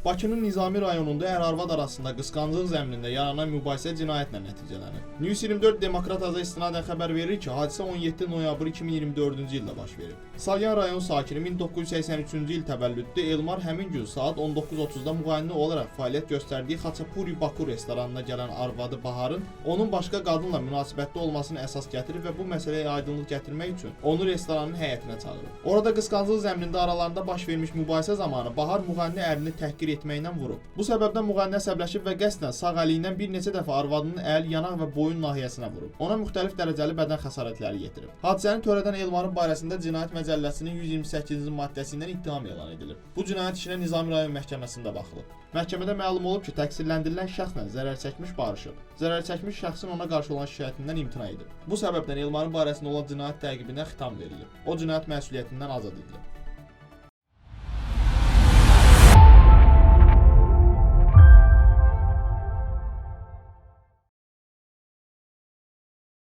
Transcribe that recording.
Bakının Nizami rayonunda ər-arvad arasında qısqanclıq zəminində yaranan mübahisə cinayətlə nəticələnib. News 24 Demokrat Aza istinadən xəbər verir ki, hadisə 17 noyabr 2024-cü ildə baş verib. Salyan rayon sakini 1983-cü il təvəllüdlü Elmar həmin gün saat 19:30-da müğənni olaraq fəaliyyət göstərdiyi Xaçapuri Baku restoranına gələn arvadı Baharın onun başqa qadınla münasibətdə olmasını əsas gətirib və bu məsələyə aydınlıq gətirmək üçün onu restoranın həyətinə çağırıb. Orada qısqanclıq zəminində aralarında baş vermiş mübahisə zamanı Bahar müğənni ərini təhqir etməklə vurub. Bu səbəbdən müğənni əsəbləşib və qəsdən sağ əli ilə bir neçə dəfə arvadının əl, yanaq və boyun nahiyəsinə vurub. Ona müxtəlif dərəcəli bədən xəsarətləri yetirib. Hadisəni törədən Elmarın barəsində Cinayət Məcəlləsinin 128-ci maddəsi ilə ittiham elan edilib. Bu cinayət işinə Nizami rayon məhkəməsində baxılıb. Məhkəmədə məlum olub ki, təqsirləndirilən şəxslə zərər çəkmiş barışıb. Zərər çəkmiş şəxsin ona qarşı olan şikayətindən imtina edib. Bu səbəbdən Elmarın barəsində olan cinayət təqibinə xitam verilib. O cinayət məsuliyyətindən azad edilib.